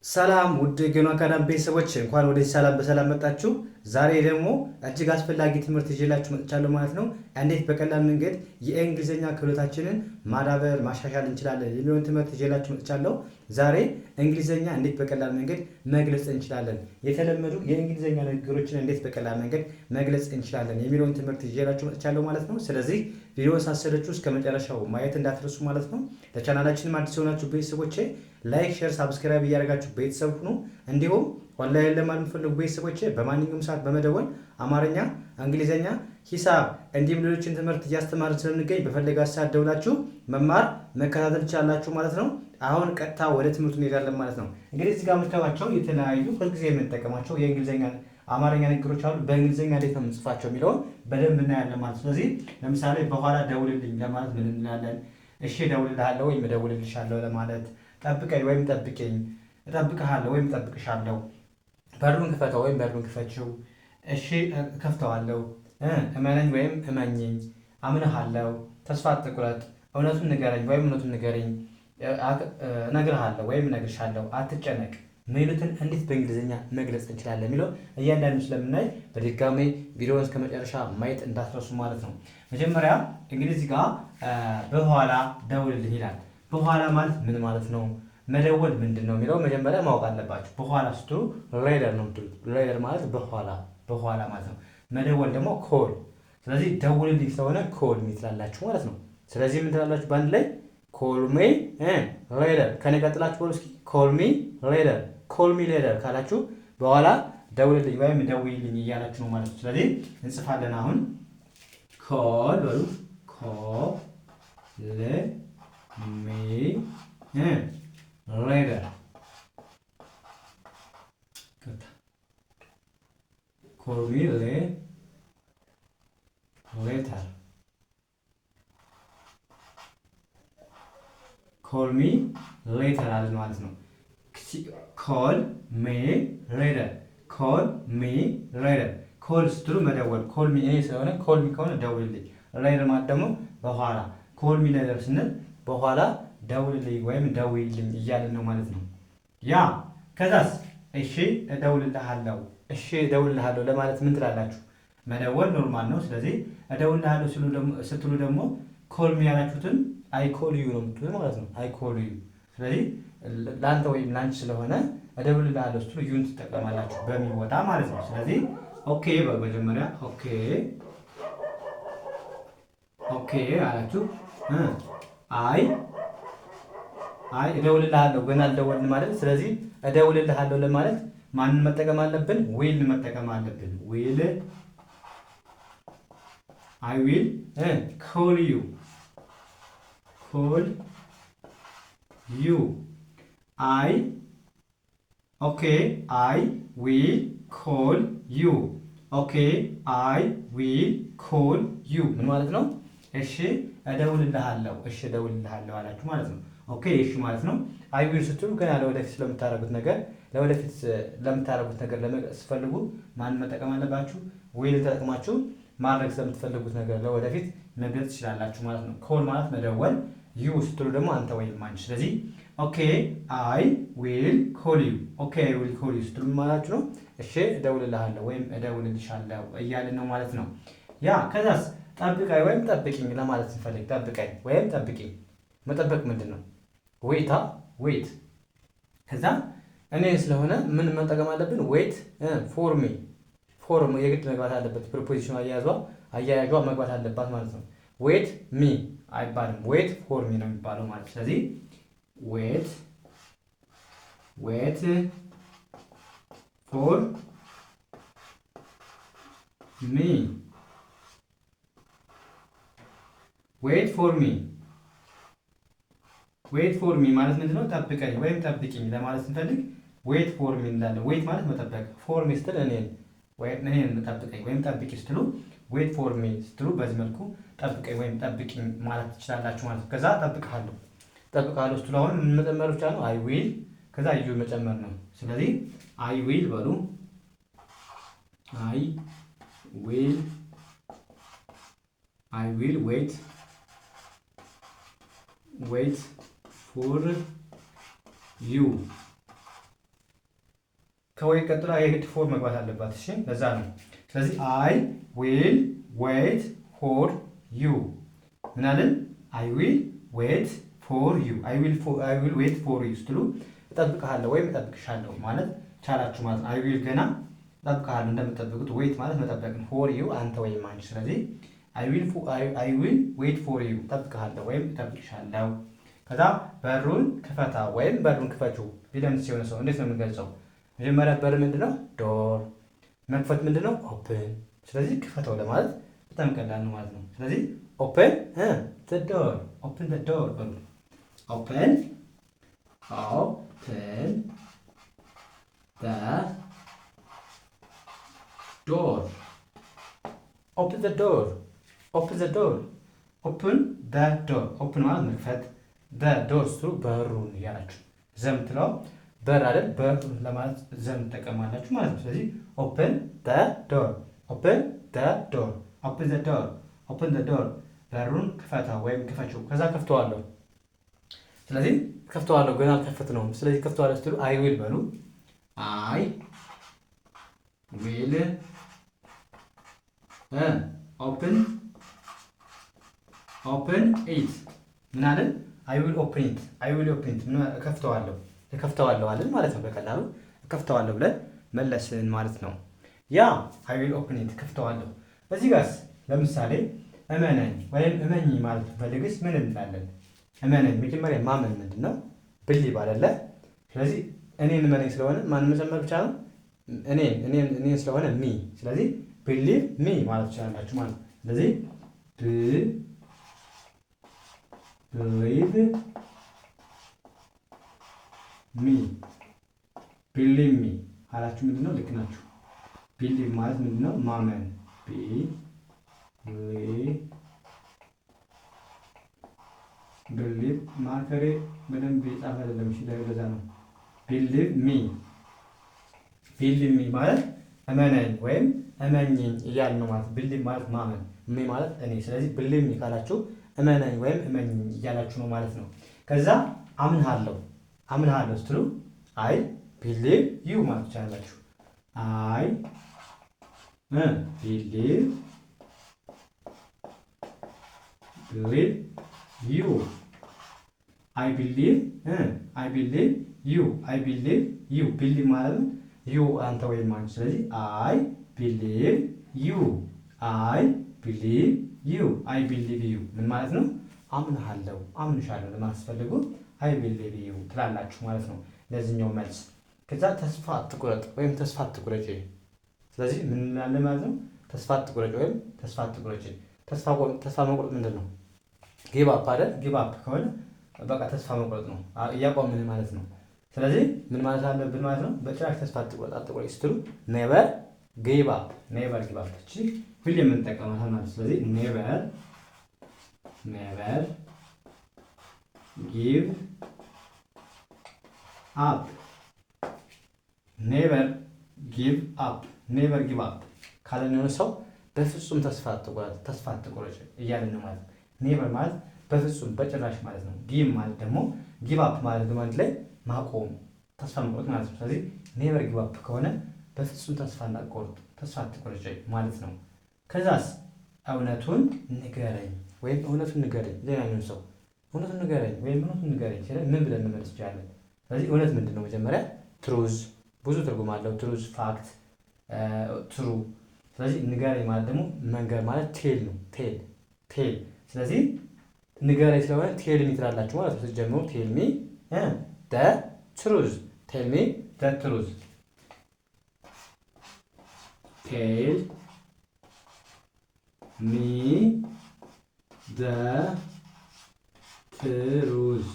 ሰላም ውድ የገኑ አካዳሚ ቤተሰቦች፣ እንኳን ወደዚህ ሰላም በሰላም መጣችሁ። ዛሬ ደግሞ እጅግ አስፈላጊ ትምህርት ይዤላችሁ መጥቻለሁ ማለት ነው። እንዴት በቀላል መንገድ የእንግሊዝኛ ክህሎታችንን ማዳበር ማሻሻል እንችላለን የሚለውን ትምህርት ይዤላችሁ መጥቻለሁ። ዛሬ እንግሊዝኛ እንዴት በቀላል መንገድ መግለጽ እንችላለን፣ የተለመዱ የእንግሊዝኛ ንግግሮችን እንዴት በቀላል መንገድ መግለጽ እንችላለን የሚለውን ትምህርት ይዤላችሁ መጥቻለሁ ማለት ነው። ስለዚህ ቪዲዮውን ሳትሰለቹ እስከ መጨረሻው ማየት እንዳትረሱ ማለት ነው። ለቻናላችንም አዲስ የሆናችሁ ቤተሰቦቼ like፣ share፣ subscribe እያደረጋችሁ ቤተሰብ ሁኑ። እንዲሁም ኦንላይን ለመማር የምትፈልጉ ቤተሰቦቼ በማንኛውም ሰዓት በመደወል አማርኛ፣ እንግሊዝኛ፣ ሂሳብ እንዲሁም ሌሎችን ትምህርት እያስተማርን ስለምንገኝ በፈለጋችሁ ሰዓት ደውላችሁ መማር መከታተል ትችላላችሁ ማለት ነው። አሁን ቀጥታ ወደ ትምህርቱ እንሄዳለን ማለት ነው። እንግዲህ እዚህ ጋር የምታዩቸው የተለያዩ ሁልጊዜ የምንጠቀማቸው የእንግሊዝኛ አማርኛ ንግግሮች አሉ። በእንግሊዝኛ እንዴት ነው የምንጽፋቸው የሚለውን በደንብ እናያለን ማለት ነው። ስለዚህ ለምሳሌ በኋላ ደውልልኝ ለማለት ምን እንላለን? እሺ እደውልልሃለሁ ወይም እደውልልሻለሁ ለማለት፣ ጠብቀኝ ወይም ጠብቂኝ፣ እጠብቅሃለሁ ወይም እጠብቅሻለሁ፣ በሩን ክፈተው ወይም በሩን ክፈችው፣ እሺ እከፍተዋለሁ፣ እመነኝ ወይም እመኚኝ፣ አምንሃለሁ፣ ተስፋ አትቁረጥ፣ እውነቱን ንገረኝ ወይም እውነቱን ንገረኝ፣ እነግርሃለሁ ወይም እነግርሻለሁ፣ አትጨነቅ ሚሉትን እንዴት በእንግሊዝኛ መግለጽ እንችላለን የሚለው እያንዳንዱ ስለምናይ በድጋሜ ቪዲዮውን እስከ መጨረሻ ማየት እንዳትረሱ ማለት ነው። መጀመሪያ እንግዲህ እዚህ ጋር በኋላ ደውልልኝ ይላል። በኋላ ማለት ምን ማለት ነው? መደወል ምንድን ነው የሚለው መጀመሪያ ማወቅ አለባችሁ። በኋላ ስትሉ later ነው የምትሉት። Later ማለት በኋላ በኋላ ማለት ነው። መደወል ደግሞ call። ስለዚህ ደውልልኝ ስለሆነ call me ትላላችሁ ማለት ነው። ስለዚህ ምን ትላላችሁ በአንድ ላይ? Call me later። ከኔ ቀጥላችሁ በሉ እስኪ፣ call me later። Call me later ካላችሁ በኋላ ደውልልኝ ወይም ደውይልኝ እያላችሁ ነው ማለት ነው። ስለዚህ እንጽፋለን አሁን፣ call በሉ፣ call me later፣ call me later፣ call me later አለን ማለት ነው። Call me later፣ call me later። Call ስትሉ መደወል፣ call me እኔ ስለሆነ call me ከሆነ ደውልልኝ፣ later ማለት ደግሞ በኋላ። Call me later ስንል በኋላ ደውልልኝ ወይም ደውይልኝ እያልን ነው ማለት ነው። Yeah፣ ከዛስ እሺ እደውልልሃለሁ፣ እሺ እደውልልሃለሁ ለማለት ምን ትላላችሁ? መደወል normal ነው። ስለዚህ እደውልልሃለሁ ስትሉ ደግሞ call me ያላችሁትን I call you ነው የምትሉት ማለት ነው። I call you። ስለዚህ ለአንተ ወይም ለአንቺ ስለሆነ እደውልልሃለሁ ስትሉ you ን ትጠቀማላችሁ በሚወጣ ማለት ነው። ስለዚህ okay በመጀመሪያ okay okay አላችሁ። I እደውልልሃለሁ ገና አልደወልንም ማለት። ስለዚህ እደውልልሃለሁ ለማለት ማንን መጠቀም አለብን? Will መጠቀም አለብን። Will፣ I will call you፣ call you። I okay I will call you፣ okay I will call you ምን ማለት ነው? እሺ እደውልልሃለሁ፣ እሺ እደውልልሃለሁ አላችሁ ማለት ነው። Okay እሺ ማለት ነው። I will ስትሉ ገና ለወደፊት ስለምታደርጉት ነገር፣ ለወደፊት ለምታደርጉት ነገር ለመግለጽ ስትፈልጉ ማንን መጠቀም አለባችሁ? Will ተጠቅማችሁ ማድረግ ስለምትፈልጉት ነገር ለወደፊት መግለጽ ትችላላችሁ ማለት ነው። Call ማለት መደወል፣ you ስትሉ ደግሞ አንተ ወይም አንቺ። ስለዚህ okay I will call you፣ okay I will call you ስትሉ ማለታችሁ ነው። እሺ እደውልልሃለሁ ወይም እደውልልሻለሁ እያልን ነው ማለት ነው። Yeah፣ ከዛስ ጠብቀኝ ወይም ጠብቂኝ ለማለት ስንፈልግ፣ ጠብቀኝ ወይም ጠብቂኝ፣ መጠበቅ ምንድን ነው? Wait፣ wait። ከዛ እኔ ስለሆነ ምን መጠቀም አለብን? Wait for me። For የግድ መግባት አለበት። Preposition አያያዟ መግባት አለባት ማለት ነው። Wait me አይባልም። Wait for me ነው የሚባለው ማለት ነው። ስለዚህ wait፣ wait for me፣ wait for me፣ wait for me ማለት ምንድን ነው? ጠብቀኝ ወይም ጠብቂኝ ለማለት ስንፈልግ wait for me እንላለን። Wait ማለት መጠበቅ፣ for me ስትል እኔን ወይም እኔን ጠብቀኝ ወይም ጠብቂ ስትሉ፣ wait for me ስትሉ በዚህ መልኩ ጠብቀኝ ወይም ጠብቂኝ ማለት ትችላላችሁ ማለት ነው። ከዛ ጠብቅሃለሁ፣ ጠብቅሃለሁ ስትሉ አሁን ምን መጨመር ብቻ ነው? I will ከዛ you መጨመር ነው። ስለዚህ I will በሉ፣ I will፣ I will wait፣ wait for you። ከ wait ቀጥሎ የግድ for መግባት አለባት። እሺ ለዛ ነው። ስለዚህ I will wait for you ምን አለን? I will wait for you፣ I will wait for you ስትሉ እጠብቅሃለሁ ወይም እጠብቅሻለሁ ማለት ቻላችሁ ማለት ነው። I will ገና እጠብቅሃለሁ እንደምጠብቁት፣ wait ማለት መጠበቅ ነው። For you አንተ ወይም አንቺ። ስለዚህ I will wait for you፣ እጠብቅሃለሁ ወይም እጠብቅሻለሁ። ከዛ በሩን ክፈታ ወይም በሩን ክፈችው ቢለን ሲሆን ሰው እንዴት ነው የምንገልጸው? መጀመሪያ በር ምንድነው? Door። መክፈት ምንድነው? Open። ስለዚህ ክፈተው ለማለት በጣም ቀላል ነው ማለት ነው። ስለዚህ open the door፣ open the door በሉ። Open the door፣ open the door፣ open the door፣ open the door። Open ማለት መክፈት፣ the door ስትሉ በሩን እያላችሁ፣ the የምትለው በር አይደል? በሩን ለማለት the ትጠቀማላችሁ ማለት ነው። ስለዚህ open the door፣ open the door፣ open the door፣ open the door፣ በሩን ክፈታ ወይም ክፈችው። ከዛ ከፍተዋለሁ። ስለዚህ ከፍተዋለሁ ገና አልከፈትነውም። ስለዚህ ከፍተዋለሁ ስትሉ I will በሉ። I will open it ምን አለን? I will open it፣ I will open it፣ እከፍተዋለሁ፣ እከፍተዋለሁ አለን ማለት ነው። በቀላሉ እከፍተዋለሁ ብለን መለስን ማለት ነው። Yeah, I will open it፣ እከፍተዋለሁ። እዚህ ጋርስ ለምሳሌ እመነኝ ወይም እመኚ ማለት ብፈልግስ ምን እንላለን? እመነኝ፣ መጀመሪያ ማመን ምንድን ነው? Believe አይደለ? ስለዚህ እኔን እመነኝ ስለሆነ ማን መጨመር ብቻ ነው? እኔን፣ እኔን፣ እኔን ስለሆነ me። ስለዚህ believe me ማለት ትችላላችሁ ማለት ነው። ስለዚህ believe me፣ believe me አላችሁ ምንድን ነው? ልክ ናችሁ። Believe ማለት ምንድን ነው? ማመን። Believe፣ ማርከሬ በደንብ የጻፈ አይደለም። እሺ ለዛ ነው። Believe me፣ believe me ማለት እመነኝ ወይም እመኚኝ እያልን ነው ማለት። Believe ማለት ማመን፣ me ማለት እኔ። ስለዚህ believe me ካላችሁ እመነኝ ወይም እመኚኝ እያላችሁ ነው ማለት ነው። ከዛ አምንሃለሁ፣ አምንሃለሁ ስትሉ I believe you ማለት ትችላላችሁ። I believe you፣ I believe you፣ I believe you። Believe ማለት you አንተ ወይም አንቺ። ስለዚህ I believe you፣ I believe you፣ I believe you ምን ማለት ነው? አምንሃለሁ፣ አምንሻለሁ ለማለት ስትፈልጉ I believe you ትላላችሁ ማለት ነው ለዚህኛው መልስ። ከዛ ተስፋ አትቁረጥ ወይም ተስፋ አትቁረጪ። ስለዚህ ምን እንላለን ማለት ነው? ተስፋ አትቁረጭ ወይም ተስፋ አትቁረጪ። ተስፋ መቁረጥ ምንድን ነው? Give up አይደል? Give up ከሆነ በቃ ተስፋ መቁረጥ ነው፣ እያቆምን ማለት ነው። ስለዚህ ምን ማለት አለብን ማለት ነው? በጭራሽ ተስፋ አትቁረጥ፣ አትቁረጭ ስትሉ never give up፣ never give up። እቺ ሁሌ የምንጠቀማት ማለት። ስለዚህ never give up፣ never give up፣ never give up ካለን የሆነ ሰው በፍጹም ተስፋ አትቁረጥ፣ ተስፋ አትቁረጭ እያለን ነው ማለት ነው። Never ማለት በፍጹም፣ በጭራሽ ማለት ነው። Give ማለት ደግሞ፣ give up ማለት ደግሞ አንድ ላይ ማቆም፣ ተስፋ መቁረጥ ማለት ነው። ስለዚህ never give up ከሆነ በፍጹም ተስፋ እንዳትቆርጥ፣ ተስፋ አትቁረጭ ማለት ነው። ከዛስ እውነቱን ንገረኝ ወይም እውነቱን ንገረኝ፣ ሌላኛውን ሰው እውነቱን ንገረኝ ወይም እውነቱን ንገረኝ ሲለን ምን ብለን መመለስ እንችላለን? ስለዚህ እውነት ምንድን ነው? መጀመሪያ truth ብዙ ትርጉም አለው። Truth፣ fact፣ true። ስለዚህ ንገረኝ ማለት ደግሞ መንገር ማለት tell ነው። Tell፣ tell። ስለዚህ ንገረኝ ስለሆነ tell me ትላላችሁ ማለት ነው። ስትጀምሩ tell me the truth፣ tell me the truth፣ tell me the truth፣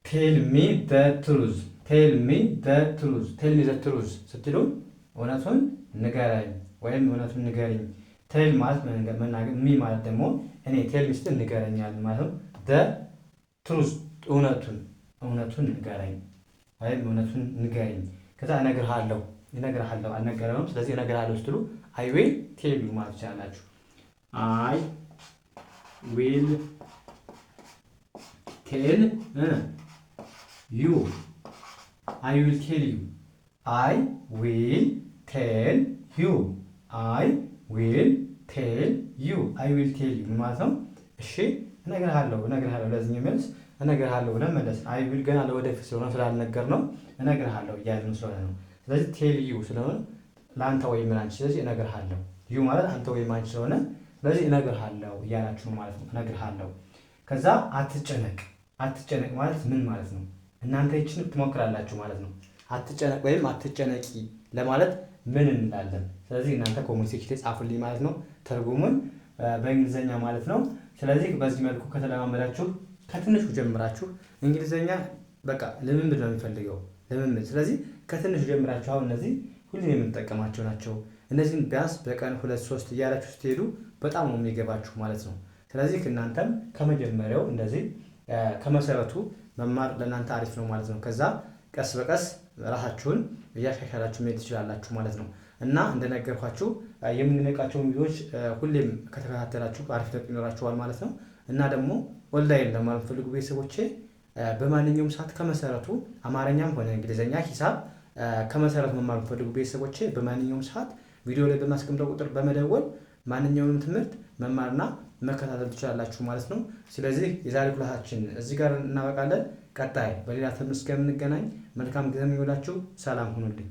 tell me the truth፣ tell me the truth፣ tell me the truth ስትሉ እውነቱን ንገረኝ ወይም እውነቱን ንገሪኝ። Tell ማለት መናገር፣ me ማለት ደግሞ እኔ፣ tell me ስትል ንገረኛል ማለት ነው። The truth እውነቱን፣ እውነቱን ንገረኝ ወይም እውነቱን ንገሪኝ። ከዛ እነግርሃለሁ፣ እነግርሃለሁ አልነገረውም። ስለዚህ እነግርሃለሁ ስትሉ I will tell you ማለት ትችላላችሁ። I will tell you፣ I will tell you፣ I will tell you፣ I will tell you፣ I will tell you ምን ማለት ነው? እሺ እነግርሃለሁ፣ እነግርሃለሁ። ለዚህኛው መልስ እነግርሃለሁ ብለን መለስ። I will ገና ለወደፊት ስለሆነ ስላልነገር ነው እነግርሃለሁ እያልን ስለሆነ ነው። ስለዚህ tell you ስለሆነ ለአንተ ወይም ለአንቺ፣ ስለዚህ እነግርሃለሁ። You ማለት አንተ ወይም አንቺ ስለሆነ ስለዚህ እነግርሃለሁ እያላችሁ ነው ማለት ነው። እነግርሃለሁ። ከዛ አትጨነቅ። አትጨነቅ ማለት ምን ማለት ነው? እናንተ ይችን ትሞክራላችሁ ማለት ነው። አትጨነቅ ወይም አትጨነቂ ለማለት ምን እንላለን? ስለዚህ እናንተ comment section ላይ ጻፉልኝ ማለት ነው፣ ትርጉሙን በእንግሊዝኛ ማለት ነው። ስለዚህ በዚህ መልኩ ከተለማመዳችሁ ከትንሹ ጀምራችሁ፣ እንግሊዝኛ በቃ ልምምድ ነው የሚፈልገው፣ ልምምድ። ስለዚህ ከትንሹ ጀምራችሁ አሁን እነዚህ ሁሌም የምንጠቀማቸው ናቸው። እነዚህን ቢያንስ በቀን ሁለት ሶስት እያላችሁ ስትሄዱ በጣም ነው የሚገባችሁ ማለት ነው። ስለዚህ እናንተም ከመጀመሪያው እንደዚህ ከመሰረቱ መማር ለእናንተ አሪፍ ነው ማለት ነው። ከዛ ቀስ በቀስ ራሳችሁን እያሻሻላችሁ መሄድ ትችላላችሁ ማለት ነው። እና እንደነገርኳችሁ የምንለቃቸውን ቪዲዮዎች ሁሌም ከተከታተላችሁ አሪፍ ለውጥ ይኖራችኋል ማለት ነው። እና ደግሞ ኦንላይን ለመማር የምትፈልጉ ቤተሰቦቼ በማንኛውም ሰዓት ከመሰረቱ አማርኛም ሆነ እንግሊዝኛ፣ ሂሳብ ከመሰረቱ መማር የምትፈልጉ ቤተሰቦቼ በማንኛውም ሰዓት ቪዲዮ ላይ በማስቀምጠው ቁጥር በመደወል ማንኛውንም ትምህርት መማርና መከታተል ትችላላችሁ ማለት ነው። ስለዚህ የዛሬ ክላሳችን እዚህ ጋር እናበቃለን። ቀጣይ በሌላ ትምህርት እስከምንገናኝ መልካም ጊዜ የሚውላችሁ፣ ሰላም ሁኑልኝ።